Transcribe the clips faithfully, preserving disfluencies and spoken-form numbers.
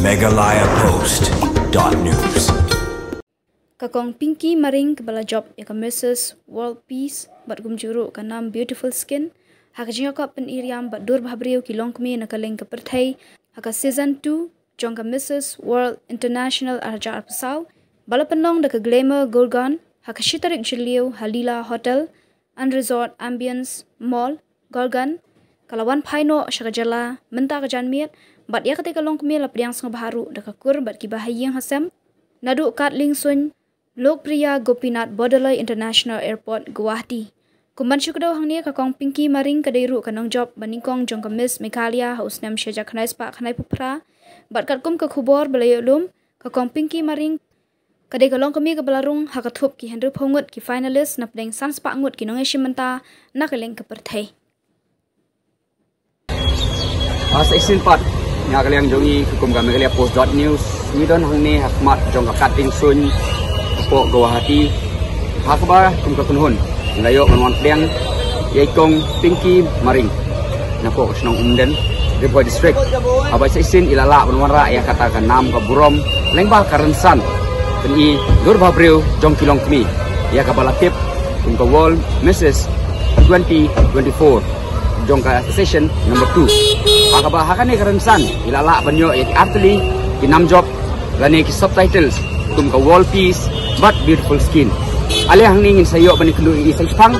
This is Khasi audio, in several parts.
Meghalaya Post dot news. Ka Kong Pinky Maring kaba la jop ïa ka Missus World Peace bad kumjuh ruh ka nam Beautiful Skin ha ka jingïakop pynïaid bad dur bhabriew ki longkmie na ka liang ka pyrthei ha ka season two jong ka Missus World International arhajar arphew saw, ba la pynlong da ka Glamour Gurgaon ha ka shi tarik Jylliew ha Leela Hotel and Resort Ambience Mall, Gurgaon, ka la wan phai noh sha ka jylla mynta ka janmiet, bad ïa kata ka longkmie la pdiang sngewbha ruh da ka kur bad kiba ha ïing ha sem naduh Katling Suin, Lokpriya Gopinath Bordoloi International Airport, Guwahati. Kum ban shu kdew hangne, ka Kong Pinky Maring ka dei ruh ka nongjop ba nyngkong jong ka Miss Meghalaya ha u snem shi hajar khyndai spah khyndai phew phra, bad katkum ka khubor ba la ïoh lum, ka Kong Pinky Maring ka dei ka longkmie kaba la rung ha ka thup ki hynriew phew ngut ki finalist na pdeng san spah ngut ki nongïashim bynta na ka liang ka pyrthei. Ba sa shisien pat, na ka liang jong ngi kum ka Meghalaya Post dot news, ngi don hangne ha khmat jong ka Katling Suin hapoh Guwahati, ha kaba kum ka kynhun ngi la ïoh ban wan pdiang ïa i Kong Pinky Maring napoh ka shnong Umden, Ri Bhoi District. Haba sa shisien i la lah ban wanrah ïa kata ka nam ka burom lyngba ka rynsan pyni dur bhabriew jong ki longkmie, ïa kaba la tip kum ka World Missus twenty twenty-four jong ka session number two. Ha kaba ha kane ka rynsan i la lah ban ïoh ïa ki artylli ki nam jop lane ki subtitles kum ka World Peace bad Beautiful Skin. Ale hangne ngin sa ïoh ban ïakynduh ïa i sa shipang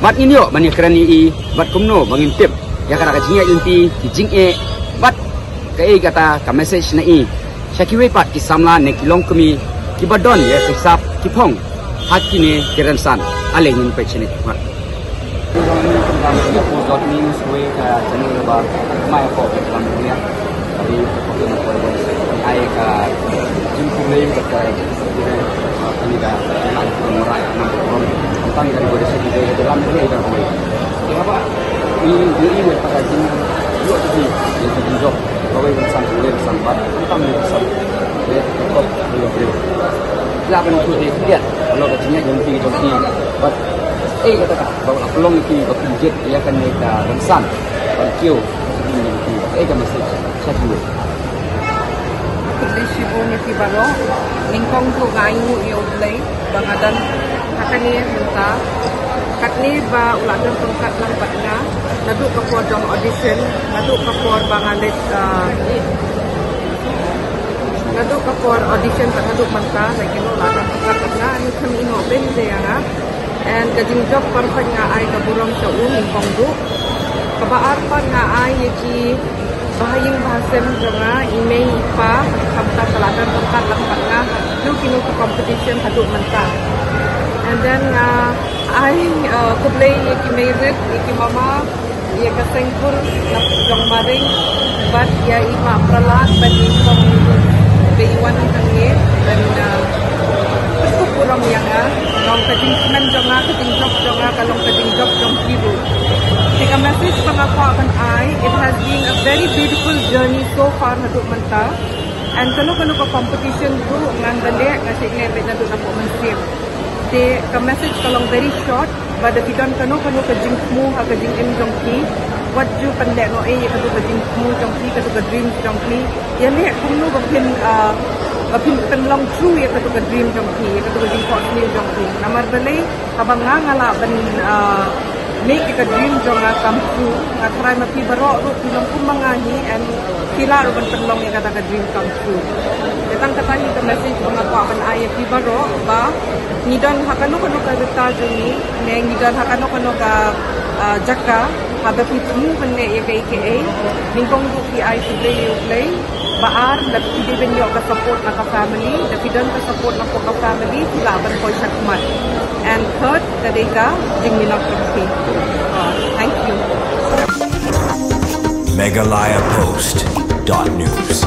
bad ngin ïoh ban ïakren ïa i bad kumno ba ngin tip ïa kata ka jingïaid lynti, ki jingeh bad kaei kata ka message na i sha kiwei pat ki samla ne ki longkmie kiba don ïa ki sap ki phong ha kine ki rynsan. Ale ngin peit shane ki khmat. Post dot news, wei ka channel ba mai ko ka lam dunia. Hari ko ko na ko ai ka jingkulei ka ka ini ka na ko morai na ko. Tang dari ko desa di dalam dunia dah ko. Apa? Ini ini ini pada jing yo tadi yang tadi jok. Kawei rynsan, kawei rynsan bad tang rynsan. Ïa ka pop, ïa ka pop. Lah ban ikut ïa ka pop. Kalau ka jingïaid jong ki, jong ki. Bad eh, kata ka, ba la pynlong ïa ki ba pynjit ïa kane ka rynsan. Ban kiew. Eh, ka message sha ki. Khublei shibun ïa phi baroh. Nyngkong ruh nga ainguh ïa U Blei ba nga don ha kane mynta. Katne ba u la don ryngkat lang bad nga naduh ka por jong audition, naduh ka por ba nga leit, ah, naduh ka por audition bad naduh mynta, lagi u la don ryngkat bad nga. Ani khlem ïehnoh bein de ïa nga. And ka jingjop perfect nga ai ka burom sha u nyngkong ruh. Kaba ar pat nga ai ïa ki bahaïing bahasem jong nga, i mei i pa, khamtam ka la don ryngkat lang bad nga ha kino kino ki competition haduh mynta. And then nga ai, uh, khublei ïa ki mei rit, ïa ki mama, ïa ka seng kur na jong Maring, bad ïa i ma Prahlad bad i kong, ba i wan hangne ban, uh, pynkup burom ïa nga. Long ka jingkmen jong nga, ka jingjop jong nga ka long ka jingjop jong ki ruh. Te ka message ba nga kwah ban ai, it has been a very beautiful journey so far haduh mynta. And kano kano ka competition ruh ngan da leh, nga shu leh beit naduh napoh mynsiem. Te ka message ka long very short, ba da phi don kano kano ka jingthmu ha ka jingim jong phi, wat ju pynlehnohei ïa kato ka jingthmu jong phi, kato ka dream jong phi. Ïaleh kumno ba phin, ah, ba phin pynlong true ïa kato ka dream jong phi, ïa kato ka jingthoh sniew jong phi. Namar balei, haba nga nga lah ban, ah, make ïa ka dream jong nga come true, nga tharai ma phi baroh ruh phi long kum ma nga hi, and phi lah ruh ban pynlong ïa kata ka dream come true. Te tang kata hi ka message ba nga kwah ban ai ïa phi baroh, ba ngi don ha kano kano ka rta jong ngi, ne ngi don ha kano kano ka, ah, jaka, haba phi thmu ban leh ïa kaei kaei, nyngkong ruh phi ai khublei ïa U Blei. Ba ar, lada phi dei ban ïoh ka support na ka family, lada phi don ka support napoh ka family, phi lah ban poi shakhmat. And third, ka dei ka jingminot jong phi. Ah, thank you. Meghalaya Post dot news.